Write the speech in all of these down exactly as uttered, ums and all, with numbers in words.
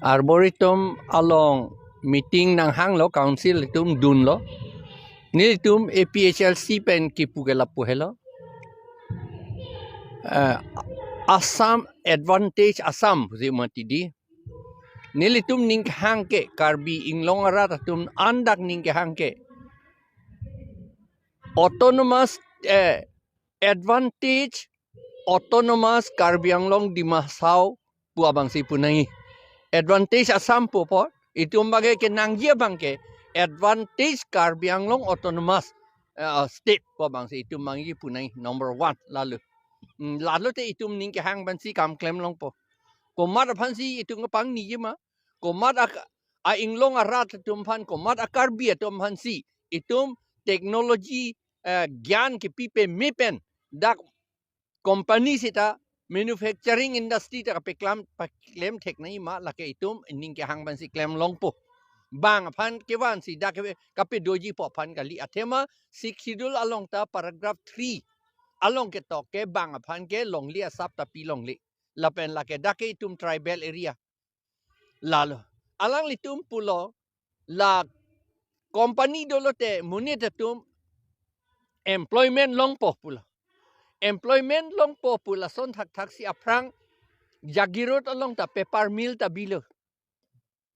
Arboretum along meeting nanghanglo, council atum dunlo. Nelitum A P H L C pen kipu ke lapu helo. Eh, Assam Advantage Assam pusi mati di. Nelitum ning kehang ke, Karbi Anglong arat atum an dak ning kehang ke, autonomous, eh, advantage autonomous Karbi Anglong Dima Hasao pu abangsi pu nangji. Advantage Assam pu apot, itum bangke kenangji abangke advantage Karbi Anglong Autonomous, eh, State pu abangsi itum bangji pu nangji, number one lalo. Hmm, lalo te itum ning kehang aphansi kam klem longpo. Komat aphansi itum kepangni ji ma? Komat ak-, a Anglong arat atum aphan, komat a Karbi atum aphansi itum technology, eh, gyan kepi peme pen dak company seta, manufacturing industry ta kapeklam, paklem thek nangji ma, lake itum ning kehang aphansi klem longpo. Bang aphan kevansi dak ke kapedoji pu aphan kali. Athema Sixth Schedule along ta paragraph three along ketok ke bang aphan ke longle asap ta pi longle. Lapen lake dak ke itum tribal area. Lalo alanglitum pulo, la company dolo te monit atum employment longpo pulo. Employment longpo pu lason thakthaksi aphrang Jagiroad along ta paper mill ta bilo.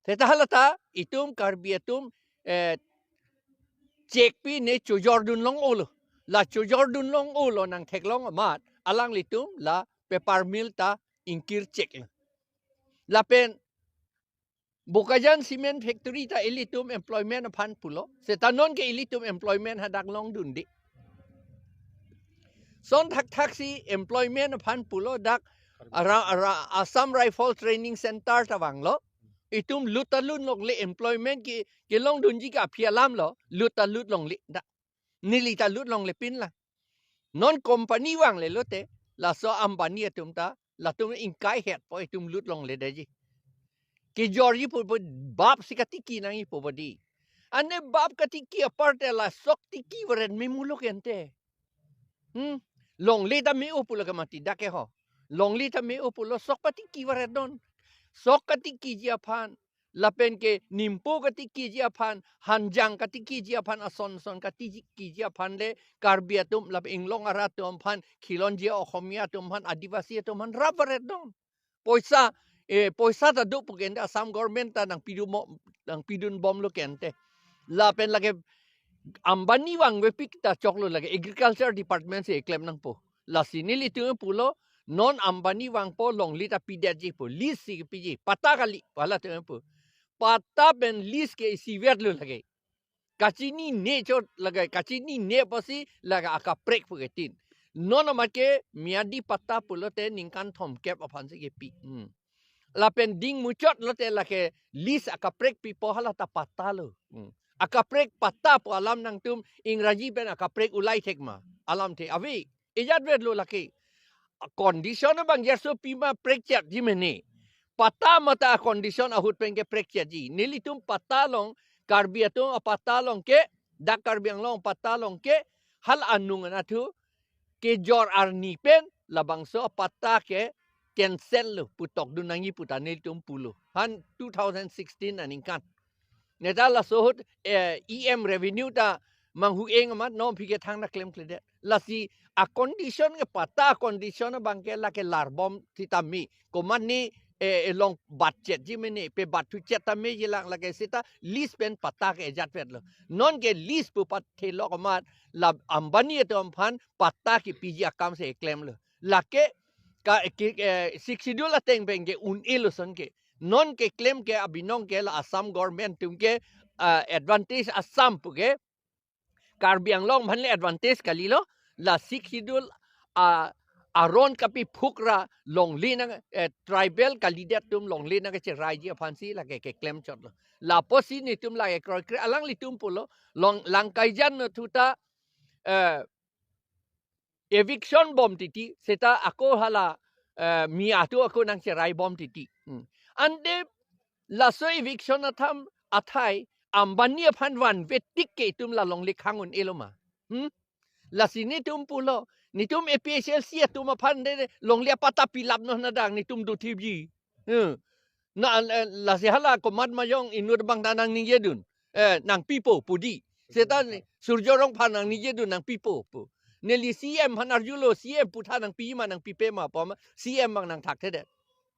Seta hala ta itum Karbi atum, eh, chekpi ne chojordun long-olo. La chojordun long-olo nangtheklong amat alanglitum la paper mill ta ingkir cheklo. Lapen Bokajan Cement Factory ta ilitum employment aphan pulo. Seta non ke ilitum employment hadak longdunde. Son thakthaksi employment aphan pulo dak ara, ara Assam Rifle Training Center ta vanglo. Itum lut ta lut longle, employment ke, kelongdunji ke aphi alam lo, lut ta lut longle. Da. Neli ta lut longle pin la. Non company vangle lote, laso Ambani atum ta, latum ingkai hetpo itum lut longledetji. Kejorji pu pu bap si katiki nangji pu bodi. Ane bap katiki aparte la sok tiki varet me mulo ke ante. Hmm? Longle ta me-o pulo ke mati dak ke ho. Longle ta me-o pulo sok patiki varet non. Sok katikiji aphan, lapen ke nimpo katikiji aphan, hanjang katikiji aphan, ason son katikiji aphan le Karbi atum lapen Anglong arat atum aphan, khilonjia Okhomia atum aphan, Adivasi atum aphan rap varet non. Poisa, eh, poisa ta do pu ke ante Assam government ta nangpidun mo, nangpidun bomlo ke ante. Lapen lake Ambani vangvepik ta choklo, lake Agriculture Department si klem nangpo. Lasi nelitum pulo, non Ambani vangpo longle ta pidetji pu, lease si piji, patta kali, pu halatum pu. Patta pen lease ke isivetlo lake. Kachinine chot lake, kachinine apotsi lake akaprek pu ketin. Non amat ke miyadi patta pulote ningkan thomkep aphansi kepi. Hmm. Lapen ding muchot lote lake lease akaprek pipo, hala ta patta lo. Hmm. Akaprek patta pu alam nangtum Ingraji pen akaprek ulai thek ma? Alamthe ave. Ejat vetlo lake. Condition abang jaso pima prekchetji mene. Patta mate a condition ahut pen ke prekchetji. Nelitum patta along, Karbi atum apatta along ke, dak Karbi Anglong patta along ke, hal anung anathu kejor arni pen labangso apatta ke cancel lo, pu tokdun nangji pu ta nelitum pulo. Han two thousand sixteen aningkan. Neta laso ahut, eh, E M revenue ta manghu-eng amat non aphi ke thangta klemkledet. Lasi a condition ke, patta a condition abang ke lake larbom sitame. Komat ni, eh, elong batchetji mene, pebatthuchet ta meji lang, lake seta lease pen patta ke ejat vetlo. Non ke lease pu patthe lok amat la Ambani atum aphan patta kepiji akam si klemlo. Lake ka, ke, eh, Sixth Schedule ateng pen ke un-elo ason ke. Non keklem ke abinong ke la Assam government atum ke, ah, Advantage Assam pu ke, Karbi Anglong aphan le advantage kalilo, la Sixth Schedule, ah, aron kapiphuk ra longle nang, eh, tribal kalidet atum longle nangkacheraiji aphansi lake keklem chotlo. Lapusi netum lake kroikre, alanglitum pulo, long Langkaijan nathu ta, eh, eviction bom titi, seta ako hala, eh, mi atu ako nangcherai bom titi. Hmm. Ante laso eviction atham athai Ambani aphan vanvetik ke itum la longle khang un-elo ma? Hmm? Lasi netum pulo, netum A P H L C atum aphan de longle apatta pilap non, adang netum do thipji. Hmm. Na, eh, lasi hala komat majong inut abang ta nangningjedun. Eh, nangpipo pu di. Seta ni Surjya Rongphar nangningjedun nangpipo pu. Neli C M aphan arjulo, C M putha nangpi ma nangpipe ma pu ma C M abang nangthakthedet.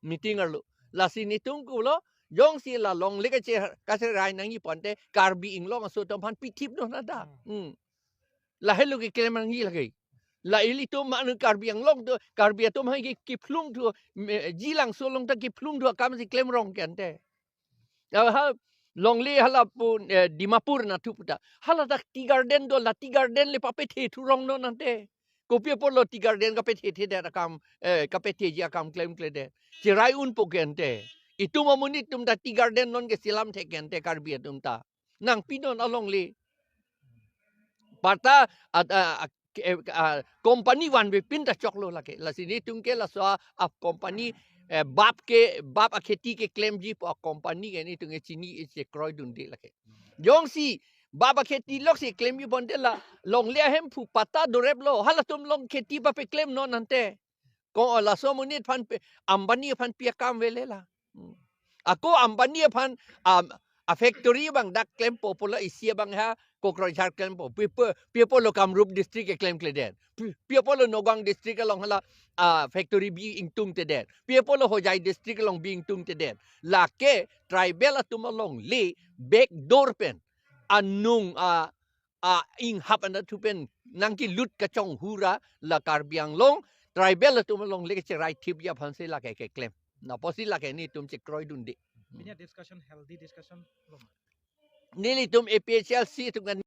Meeting arlo. Lasi netum kulo, jongsi la longle kache, kacherai nangji ponte, Karbi Anglong aso atum aphan pithip no nada. Hmm. Hmm. Lahelo keklem nangji lake. La ilitum manu Karbi Anglong do, Karbi atum hai ke kephlung thu, me, Jilangso along ta kephlung thu akam si klem rong ke ante. Ya, ha, longle hala pu, eh, Dimapur nathu puta. Hala dak tea garden do, la tea garden le papethe thu rong no nante. Kopi apotlo tea garden kapethe thedet akam, eh, kapetheji akam klemkledet. Cherai unpo ke ante. Itum amonit atum ta tea garden non ke selam thek ke ante Karbi atum ta. Nangpi non alongle. Patta, at, a, a, ke, a, company vanve pin ta choklo lake. Lasi netum ke laso a, a company, eh, bap ke, bap akheti keklemji pu a company ke netum ke chini, eh, chekroidunde lake. Jongsi bap akheti loksi klemji ponte la longle ahemphu patta doreplo. Halatum along kheti papeklem no nante. Ko laso amonit aphan pe, Ambani aphan pi akam avele la. Hmm. Ako Ambani aphan, um, a factory abang dak klempo pu la isi abang ha Kokrajhar klempo. Pi apo, pi apotlo Kamrup district ke klemkledet. Pi, pi apotlo Nagaon district along hala, ah, factory bi ingtungtedet. Pi apotlo Hojai district along bi ingtungtedet. Lake tribal atum alongle back door pen anung, ah, a inghap anta thu pen nangkelut kachonghu ra la Karbi Anglong tribal atum alongle kacherai thipji aphansi lake keklem. Na pusi lake netum chekroidunde. Pini discussion, healthy discussion lo ma? Nelitum A P H L C atum kan